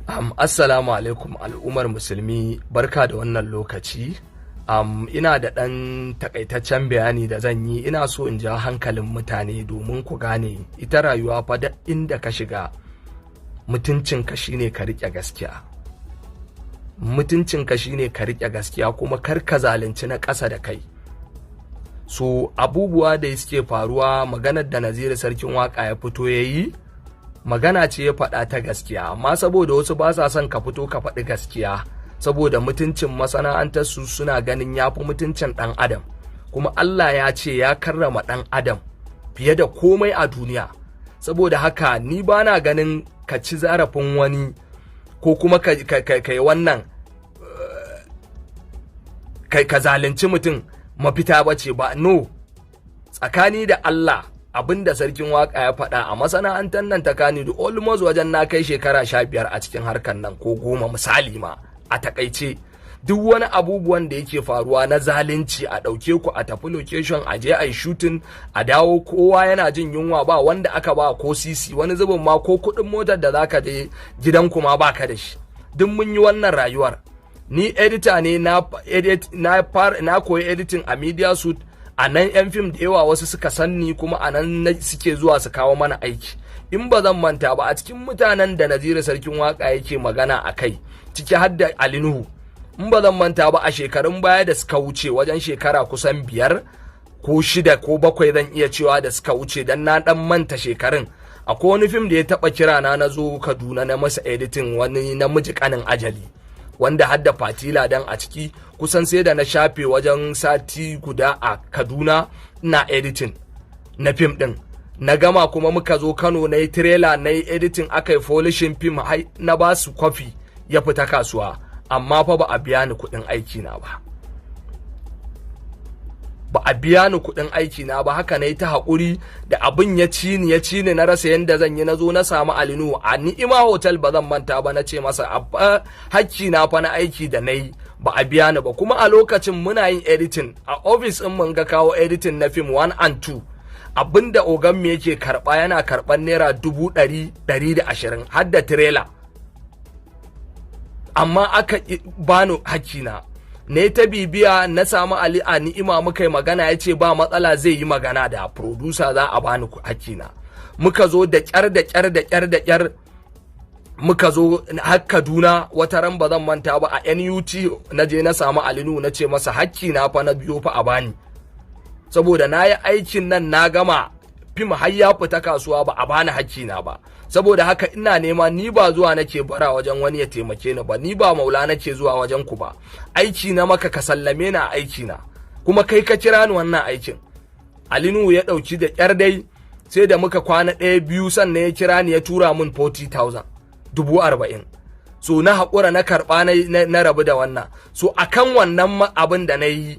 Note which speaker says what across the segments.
Speaker 1: Assalamu alaikum al'ummar Musulmi, barka da wannan lokaci. Ina da ɗan takaitaccen bayani da zan yi. Ina so in ja hankalin mutane domin ku gane ita rayuwa fa, da inda ka shiga, mutuncinka shine ka riƙe gaskiya. Mutuncinka shine ka riƙe gaskiya, kuma kar ka zalunci na ƙasa da kai. So abubuwa da suke faruwa, maganar da Naziru Sarkin Waka ya fito ya yi, magana ce ya faɗa ta gaskiya, amma saboda wasu ba sa son ka fito ka faɗi gaskiya, saboda mutuncin masana'antar su suna ganin ya fi mutuncin ɗan adam. Kuma Allah ya ce ya karrama ɗan adam fiye da komai a duniya. Saboda haka ni ba na ganin ka ci zarafin wani ko kuma ka yi wannan, ka zalunci mutum mafita ba ce ba. No, tsakani da Allah, abinda Sarkin Waka ya faɗa, a masana'antar nan ta Kannywood, almost wajen na kai shekara 15 a cikin harkar nan, ko 10 misali ma. A takaice, duk wani abubuwan da yake faruwa na zalunci, a ɗauke ku a tafi location, a je a yi shooting, a dawo, kowa yana jin yunwa, ba wanda aka ba ko sisi, wani zubin ma ko kuɗin motar da zaka je gidanku ma baka da shi. Duk mun yi wannan rayuwar. Ni editor ne, na edit, na koyi editing a Media Suite. A nan yan fim da yawa wasu suka sanni, kuma a nan suke zuwa su kawo mana aiki. In ba zan manta ba, a cikin mutanen da Naziru Sarkin Waka yake magana a kai, ciki har da Ali Nuhu. In ba zan manta ba, a shekarun baya da suka wuce, wajen shekara kusan 5 ko 6 ko 7 zan iya cewa da suka wuce, dan na dan manta shekarun, akwai wani fim da ya taba kira na, na zo Kaduna na masa editing, wani Namiji Kanin Ajali, wanda hadda Fatila dan a ciki. Kusan sai da na shafe wajen sati guda a Kaduna ina editing na fim din. Na gama kuma muka zo Kano, na yi trailer, na yi editing, aka yi polishing fim, na ba su kwafi, ya fita kasuwa. Amma fa ba a biya ni kuɗin aiki na ba, ba a biya ni kuɗin aiki na ba. Haka na yi ta haƙuri da abin ya ci ni, ya ci ni, na rasa yadda zan yi. Na zo na samu Ali Nuhu a Ni'ima Hotel, ba zan manta ba, na ce masa hakki na fa na aiki da na yi ba a biya ni ba. Kuma a lokacin muna yin editing a office in mun ga kawo editing na film 1 and 2, abinda ogan mu yake karba, yana karban naira 100,000, 120, har da trailer, amma aka bani hakkina. Ne ta bibiya, na samu Ali a Ni'ima, muka yi magana, ya ce ba matsala, zai yi magana da producer, za a bani hakkina. Muka zo da kyar da kyar da kyar da kyar, muka zo har Kaduna. Wata ran, ba zan manta ba, a NUT na je na samu Ali Nuhu, na ce masa hakki na fa na biyo fa a bani, saboda na yi aikin nan, na gama fim har ya fita kasuwa, ba a bani hakki na ba. Saboda haka ina nema, ni ba zuwa nake bara wajen wani ya taimake ni ba, ni ba maula nake zuwa wajen ku ba. Aiki na maka, ka sallame ni a aiki na, kuma kai ka kira ni wannan aikin. Ali Nuhu ya dauki da kyar dai, sai da muka kwana ɗaya biyu sannan ya kira ni ya tura min 40,000, 40,000. So na haƙura na karɓa, na rabu da wannan. So akan wannan abin da na yi,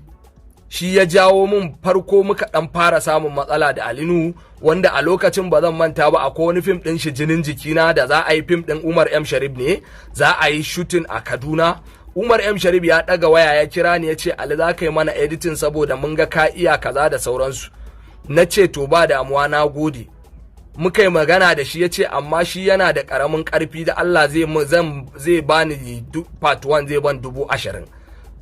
Speaker 1: shi ya jawo mun farko muka dan fara samun matsala da Ali Nuhu, wanda a lokacin, ba zan manta ba, akwai wani fim din shi, Jinin Jikina, da za a yi fim din Umar M Sharif ne, za a yi shooting a Kaduna. Umar M Sharif ya daga waya ya kira ni, ya ce, "Ali, za ka yi mana editing saboda mun ga ka iya kaza da sauransu." Na ce, "To, ba damuwa, na gode." Muka yi magana da shi, ya ce amma shi yana da karamin karfi, da Allah zai bani part 1 zai ban 20,000,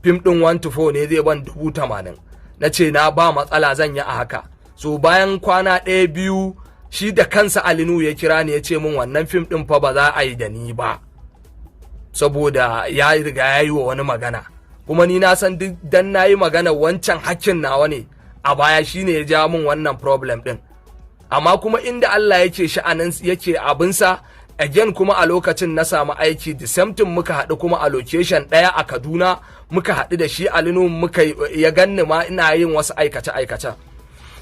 Speaker 1: fim ɗin 1 to 4 ne zai ban 80,000. Na ce na ba matsala, zan yi a haka. So bayan kwana ɗaya biyu, shi da kansa Ali Nuhu ya kira ni, ya ce min wannan fim ɗin fa ba za a yi da ni ba, saboda ya riga ya yi wa wani magana. Kuma ni na san duk dan na yi magana, wancan hakkin nawa ne a baya, shine ya ja min wannan problem ɗin. Amma kuma inda Allah yake sha'anin, yake abinsa, again kuma a lokacin na samu aiki, the same thing, muka haɗu kuma a location ɗaya a Kaduna, muka haɗu da shi Ali Nuhu, muka ya ganni ma ina yin wasu aikace aikace.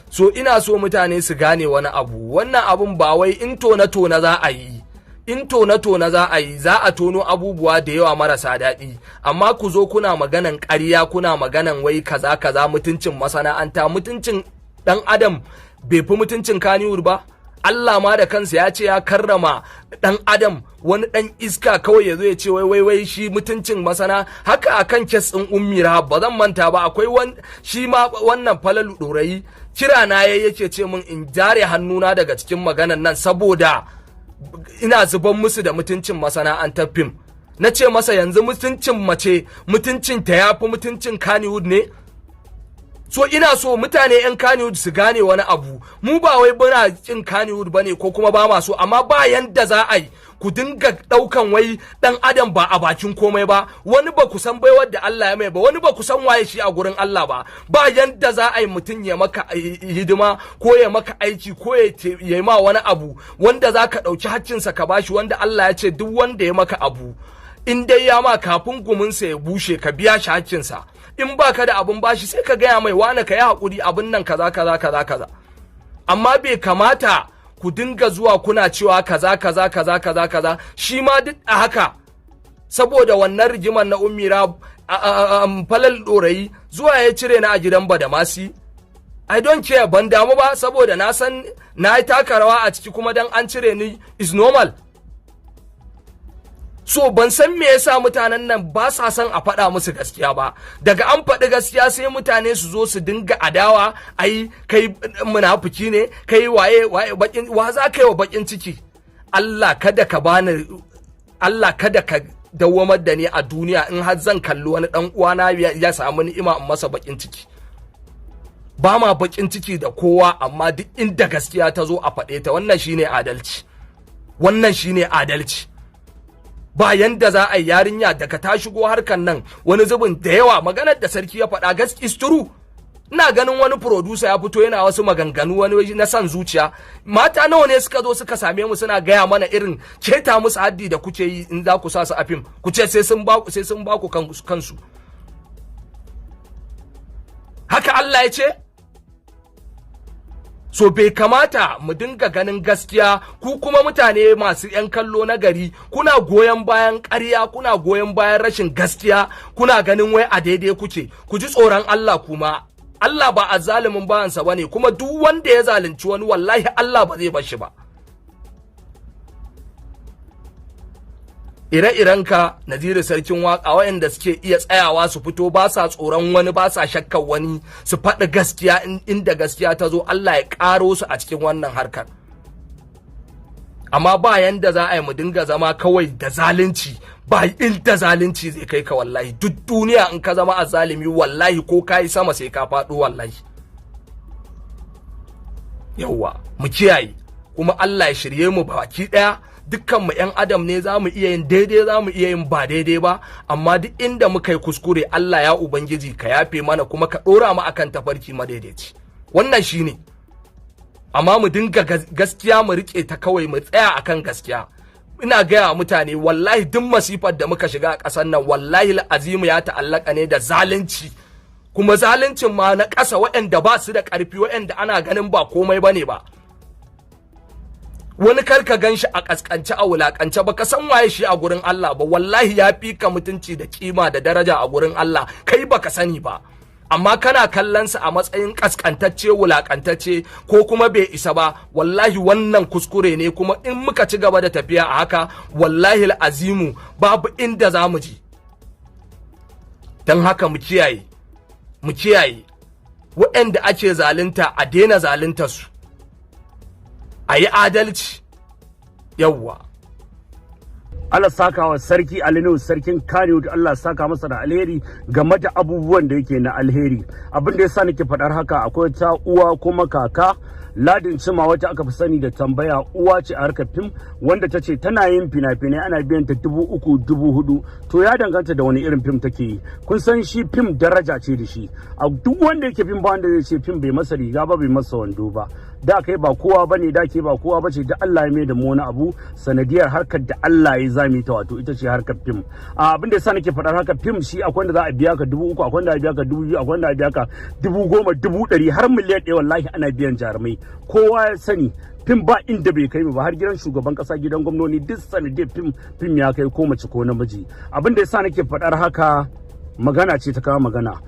Speaker 1: So ina so mutane su gane wani abu, wannan abun ba wai in tona tona za a yi, in tona tona za a yi, za a tono abubuwa da yawa marasa daɗi. Amma ku zo kuna maganan ƙarya, kuna maganan wai kaza kaza, mutuncin masana'anta, mutuncin ɗan adam bai fi mutuncin Kannywood ba. Allah ma da kansa ya ce ya karrama dan adam. Wani dan iska kawai ya zo ya ce wai wai wai shi mutuncin masana. Haka akan case din Ummi Rahab, ba zan manta ba, akwai wan shi ma wannan Falalu Dorayi, kira na yayi, yake ce min in jare hannuna daga cikin maganan nan saboda Ina zuban musu da mutuncin masana'antar fim. Na ce masa, yanzu mutuncin mace, mutuncin ta yafi mutuncin Kannywood ne? So ina so mutane 'yan Kannywood su gane wani abu. Mu ba wai muna kin Kannywood bane ko kuma ba ma so, amma ba yanda za a yi ku dinga daukan wai dan adam ba a bakin komai ba. Wani ba ku san baiwar da Allah ya mai ba, wani ba ku san waye shi a gurin Allah ba. Ba yanda za a yi mutum ya maka hidima ko ya maka aiki ko ya yi ma wani abu wanda za ka ɗauki haƙƙinsa ka bashi, wanda Allah ya ce duk wanda ya maka abu, in dai ya ma, kafin guminsa ya bushe ka biya shi haƙƙinsa. In baka da abun bashi, sai ka gaya mai, "Wane, ka yi haƙuri, abun nan kaza kaza kaza kaza." Amma bai kamata ku dinga zuwa kuna cewa kaza kaza kaza kaza kaza. Shi ma duk a haka, saboda wannan rigimar na Ummira, Falal Dorayi zuwa ya cire na a gidan Badamasi. I don't care, ban damu ba, saboda na san na yi taka rawa a ciki, kuma dan an cire ni is normal. So ban san me yasa mutanen nan ba sa son a faɗa musu gaskiya ba. Daga an faɗi gaskiya, sai mutane su zo su dinga adawa, "Ai kai munafiki ne, kai waye waye." Bakin wa za ka yi wa bakin ciki? Allah kada ka bani, Allah kada ka dawwamar da ni a duniya in har zan kalli wani dan uwana ya samu ni'ima in masa bakin ciki. Ba ma bakin ciki da kowa, amma duk inda gaskiya ta zo, a faɗe ta. Wannan shine adalci, wannan shine adalci. Ba yanda za a yi yarinya daga ta shigo harkan nan, wani zubin da yawa maganar da sarki ya faɗa gaskiya is true. Ina ganin wani producer ya fito yana wasu maganganu wani na san zuciya. Mata nawa ne suka zo suka same mu suna gaya mana irin keta musu haddi da kuke yi in za ku sa su a fim, ku ce sai sun ba ku kansu. Haka Allah ya ce? So bai kamata mu dinga ganin gaskiya, ku kuma mutane masu 'yan kallo na gari kuna goyon bayan ƙarya, kuna goyon bayan rashin gaskiya, kuna ganin wai a daidai kuke. Ku ji tsoron Allah. Kuma Allah ba azzalumin bawansa bane, kuma duk wanda ya zalunci wani, wallahi Allah ba zai bar shi ba. Ire-irenka Naziru Sarkin Waka, waɗanda suke iya tsayawa su fito, ba sa tsoron wani, ba sa shakkar wani, su faɗi gaskiya inda gaskiya ta zo, Allah ya ƙaro su a cikin wannan harkar. Amma ba yanda za a yi mu dinga zama kawai da zalunci. Ba inda zalunci zai kai ka, wallahi. Duk duniya in ka zama azzalimi, wallahi ko ka yi sama sai ka faɗo, wallahi. Yawwa, mu kiyaye, kuma Allah ya shirye mu baki ɗaya. Dukkan mu 'yan adam ne, za mu iya yin daidai, za mu iya yin ba daidai ba, amma duk inda muka yi kuskure, Allah ya Ubangiji ka yafe mana kuma ka ɗora mu akan tafarki madaidaici. Wannan shine. Amma mu dinga gaskiya, mu rike ta kawai, mu tsaya akan gaskiya. Ina gaya wa mutane, wallahi duk masifar da muka shiga a ƙasar nan, wallahi azimu, ya ta'allaka ne da zalunci, kuma zaluncin ma na ƙasa, waɗanda ba su da ƙarfi, waɗanda ana ganin ba komai bane ba. Wani kar ka gan shi a ƙasƙance, a wulaƙance, ba ka san waye shi a gurin Allah ba. Wallahi ya fi ka mutunci da kima da daraja a gurin Allah, kai baka sani ba, amma kana kallon sa a matsayin ƙasƙantacce, wulaƙantacce, ko kuma bai isa ba. Wallahi wannan kuskure ne, kuma in muka ci gaba da tafiya a haka, wallahi azimu babu inda za mu ji. Don haka mu kiyaye, mu kiyaye. Waɗanda ake zalunta, a daina zaluntar su, a yi adalci. Yawwa.
Speaker 2: Allah saka wa Sarki Ali Nuhu, Sarkin Kannywood, Allah saka masa da alheri game da abubuwan da yake na alheri. Abin da yasa nake faɗar haka, akwai ta uwa kuma kaka Ladin Cima, wacce aka fi sani da Tambaya, uwa ce a harkar fim, wanda ta ce tana yin fina-finai ana biyan ta 3,000, 4,000. To ya danganta da wani irin fim take yi. Kun san shi fim daraja ce da shi. A duk wanda yake fim, ba wanda zai ce fim bai masa riga ba, bai masa wando ba. Da kai ba kowa bane, da ke ba kowa bace, da Allah ya mai da mu wani abu sanadiyar harkar da Allah ya zami ta, wato ita ce harkar fim. Abin da yasa nake faɗar haka, fim shi akwai wanda za a biya ka 3,000, akwai wanda za a biya ka 2,000, akwai wanda za a biya ka 10,000, 100,000, har miliyan 1, wallahi ana biyan jarumai. Kowa ya sani fim ba inda bai kai mu ba, har gidan shugaban kasa, gidan gwamnoni, duk sanadiyar fim, fim ya kai ko mace ko namiji. Abin da yasa nake faɗar haka, magana ce ta kawo magana.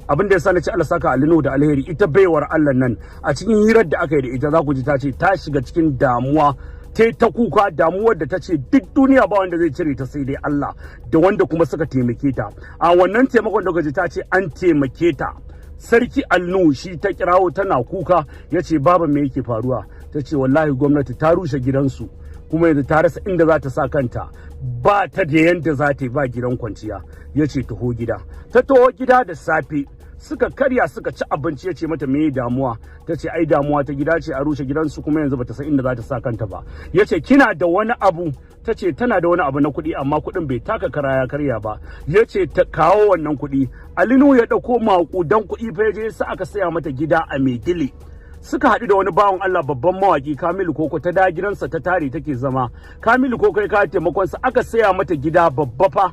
Speaker 2: Abin da yasa na ce Allah saka Ali Nuhu da alheri, ita baiwar Allah nan, a cikin hirar da aka yi da ita, za ku ji ta ce ta shiga cikin damuwa, ta ta kuka, damuwar da ta ce duk duniya ba wanda zai cire ta sai dai Allah da wanda kuma suka taimake ta. A wannan taimakon da ji ta ce an taimake ta, Sarki Ali Nuhu shi ta kirawo tana kuka, ya ce, "Baba, me yake faruwa?" Ta ce wallahi gwamnati ta rushe gidansu. Kuma yanzu ta rasa inda za ta sa kanta, ba ta da yanda za ta yi, ba gidan kwanciya. Ya ce taho gida. Ta taho gida da safe, suka karya, suka ci abinci. Ya ce mata, "Me damuwa?" Ta ce ai damuwa ta gida ce, a rushe gidansu, kuma yanzu bata san inda za ta sa kanta ba. Ya ce, "Kina da wani abu?" Ta ce tana da wani abu na kuɗi, amma kuɗin bai taka kara ya karya ba. Ya ce ta kawo wannan kuɗi. Ali Nuhu ya ɗauko maƙudan kuɗi fa, ya je sa aka saya mata gida a Maidile. Suka haɗu da wani bawan Allah, babban mawaki Kamilu Koko, ta da gidansa ta tare take zama. Kamilu Koko ya kawo taimakon sa, aka saya mata gida babba fa,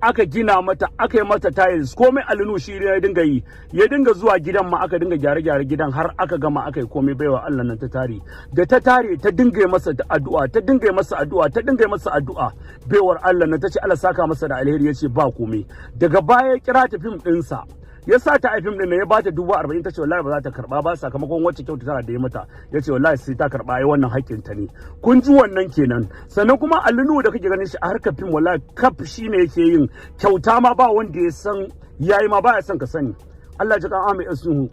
Speaker 2: aka gina mata, aka yi mata tiles, komai Ali Nuhu shi ya dinga yi. Ya dinga zuwa gidan ma, aka dinga gyare-gyare gidan har aka gama, aka yi komai. Baiwa Allah nan ta tare. Da ta tare, ta dinga masa addu'a, ta dinga masa addu'a, ta dinga masa addu'a. Baiwar Allah nan ta ce Allah saka masa da alheri. Ya ce ba komai. Daga baya ya kira ta fim ɗinsa, ya sa ta a fim ɗin, ya bata 40,000. Ta ce wallahi ba za ta karba ba, sakamakon wacce kyautata da ya mata. Ya ce wallahi sai ta karba, ai wannan haƙƙin ta ne. Kun ji wannan kenan. Sannan kuma Ali Nuhu da kake ganin shi a harkar fim, wallahi kaf shine yake yin kyauta ma ba wanda ya san yayi, ma baya son ka sani. Allah ya ji kan Ahmed Nuhu.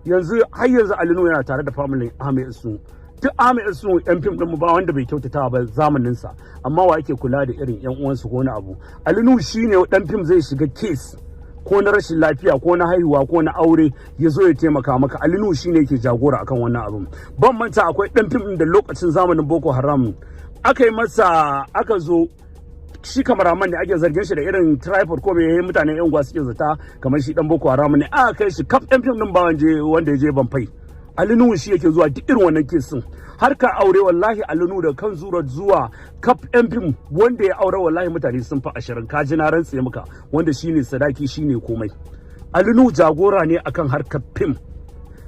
Speaker 2: Yanzu har yanzu Ali Nuhu yana tare da family Ahmed Nuhu. Duk Ahmed Nuhu yan fim din mu ba wanda bai kyautata ba zamanin sa, amma wa yake kula da irin yan uwansu ko wani abu? Ali Nuhu shine dan fim zai shiga case, ko na rashin lafiya, ko na haihuwa, ko na aure, ya zo ya taimaka maka. Ali Nuhu shine yake jagora akan wannan abun. Ban manta akwai dan fim din da lokacin zamanin Boko Haram aka yi masa, aka zo shi cameraman ne ake zargin shi da irin tripod ko me, mutanen yan suke zata kamar shi dan Boko Haram ne. Aka kai shi, kaf dan fim din ba wanda ya je ban fai. Ali Nuhu shi yake zuwa duk irin wannan case din. Harkar aure, wallahi Ali Nuhu da kan zura zuwa kaf yan fim wanda ya aure, wallahi mutane sun fi 20. Ka ji na rantse maka, wanda shine sadaki, shine komai. Ali Nuhu jagora ne akan harkar fim.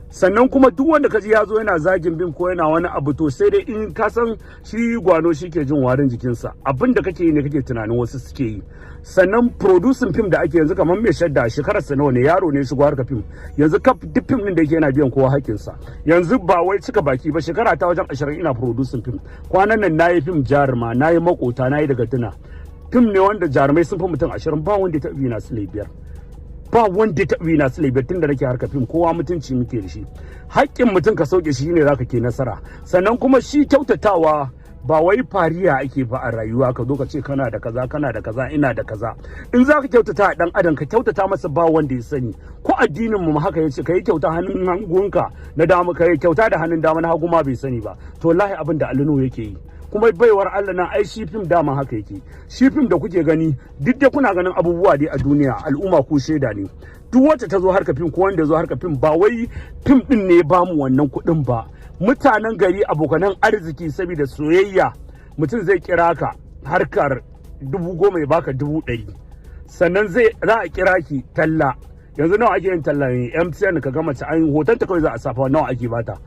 Speaker 2: Sannan kuma duk wanda kaji ya zo yana zagin fim ko yana wani abu, to sai dai in ka san shi gwano shi ke jin warin jikinsa. Abin da kake yi ne kake tunanin wasu suke yi. Sannan producing fim da ake yanzu, kamar Mai Shadda, shekarar sa nawa ne? Yaro ne shigo harka fim. Yanzu kaf duk fim din da yake yana biyan kowa haƙƙinsa. Yanzu ba wai cika baki ba, shekara ta wajen 20 ina producing fim. Kwanan nan nayi fim Jaruma, nayi Makota, nayi Daga Tuna. Fim ne wanda jarumai sun fi mutum 20, ba wanda ya taɓa bi na 5,000, ba wanda ya taɓa na 5,000 tun da nake harka fim. Kowa mutunci muke da shi. Haƙƙin mutum ka sauke shi ne zaka ke nasara. Sannan kuma shi kyautatawa ba wai fariya ake ba a rayuwa, ka zo ka ce kana da kaza, kana da kaza, ina da kaza. In za ka kyautata a dan adam, ka kyautata masa ba wanda ya sani. Ko addinin mu haka yace, ka yi kyauta hannun hagunka na dama, ka yi kyauta da hannun dama, na hagu ma bai sani ba. To wallahi abin da Ali Nuhu yake yi kuma, baiwar Allah na, ai shi fim dama haka yake. Shi fim da kuke gani, duk da kuna ganin abubuwa dai a duniya, al'umma ku shaida ne. Duk wacce ta zo harka fim ko wanda ya zo harka fim, ba wai fim din ne ba mu wannan kuɗin ba. Mutanen gari, abokanan arziki, saboda soyayya mutum zai kira ka harkar 10,000 ya baka 100,000. Sannan zai za a kira ki talla. Yanzu nawa ake yin talla ne? MTN, ka gama an hoton ta kawai za a safa, nawa ake bata?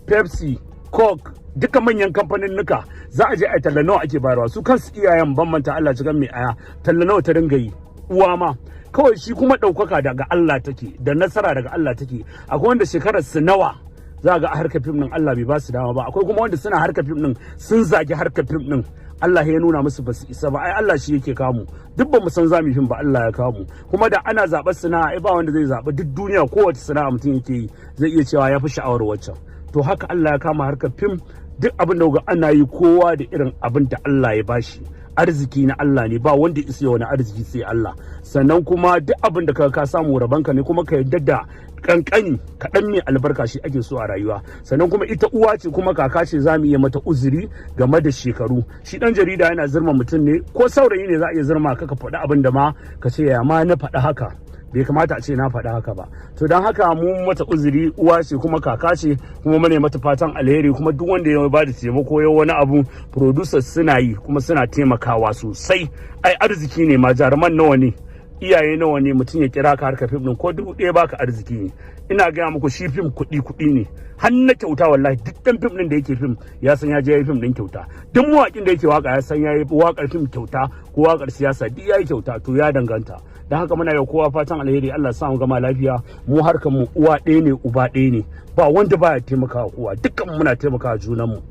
Speaker 2: Pepsi, Coke, duka manyan kamfanin nuka za a je a talla, nawa ake bayarwa? Su kansu iyayen, ban manta, Allah cikin Mai Aya, talla nawa ta dinga yi uwa ma kawai. Shi kuma ɗaukaka daga Allah take, da nasara daga Allah take. Akwai wanda shekarar su nawa za ga a harkar fim din Allah bai ba su dama ba. Akwai kuma wanda suna harkar fim din sun zagi harkar fim din, Allah ya nuna musu ba su isa ba. Ai Allah shi yake kamu. Duk ba mu san zamu fim ba, Allah ya kamu. Kuma da ana zaɓar sana'a, ai ba wanda zai zaɓi duk duniya. Kowace sana'a mutum yake yi, zai iya cewa ya fi sha'awar waccan. To haka Allah ya kama harkar fim. Duk abin da ga ana yi, kowa da irin abin da Allah ya bashi. Arziki na Allah ne, ba wanda isa wani arziki sai Allah. Sannan kuma duk abin da ka samu rabanka ne, kuma ka yarda da kankani kaɗan mai albarka, shi ake so a rayuwa. Sannan kuma ita uwa ce kuma kaka ce, za mu iya mata uzuri game da shekaru. Shi ɗan jarida yana zirma mutum ne, ko saurayi ne za a iya zirma ka, ka faɗi abin da ma ka ce ya ma na faɗi haka, bai kamata a ce na faɗi haka ba. To don haka mu mata uzuri, uwa ce kuma kaka ce, kuma mune mata fatan alheri. Kuma duk wanda ya ba da taimako, ya wani abu, producers suna yi kuma suna taimakawa sosai. Ai arziki ne ma. Jaruman nawa ne, iyaye nawa ne? Mutum ya kira ka harka fim din, ko 1,000 baka arziki ne. Ina gaya muku, shi fim kuɗi kuɗi ne, har na kyauta. Wallahi duk dan fim din da yake fim ya san ya je yayi fim din kyauta. Duk mawaƙin da yake waka ya san yayi wakar fim kyauta, ko wakar siyasa, duk yayi kyauta. To ya danganta. Don haka muna yau kowa fatan alheri, Allah sa mu gama lafiya. Mu harkar mu uwa ɗaya ne uba ɗaya ne, ba wanda baya taimakawa kowa, dukkan muna taimakawa junanmu.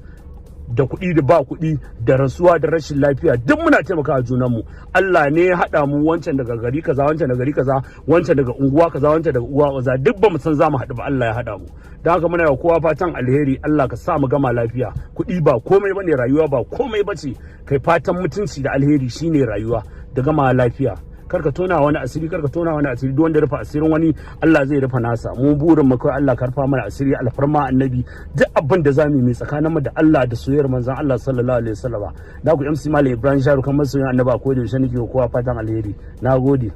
Speaker 2: Da kuɗi da ba kuɗi, da rasuwa da rashin lafiya, duk muna taimakawa junanmu. Allah ne ya haɗa mu, wancan daga gari kaza, wancan daga gari kaza, wancan daga unguwa kaza, wancan daga unguwa kaza. Duk ba mu san za mu haɗu ba, Allah ya haɗa mu. Don haka muna yi kowa fatan alheri. Allah ka sa mu gama lafiya. Kuɗi ba komai bane, rayuwa ba komai bace. Kai fatan mutunci da alheri shine rayuwa da gama lafiya. Kar ka tona wani asiri, kar ka tona wani asiri. Duk wanda rufa asirin wani, Allah zai rufa nasa. Mu burin mu kawai Allah karfa mana asiri, alfarma Annabi. Duk abin da zamu yi tsakanin mu da Allah da soyayyar manzon Allah sallallahu alaihi wasallam. Da ku MC Malam Ibrahim Sharu kan masoyin Annabi, ko da yaushe nake kowa fatan alheri. Nagode.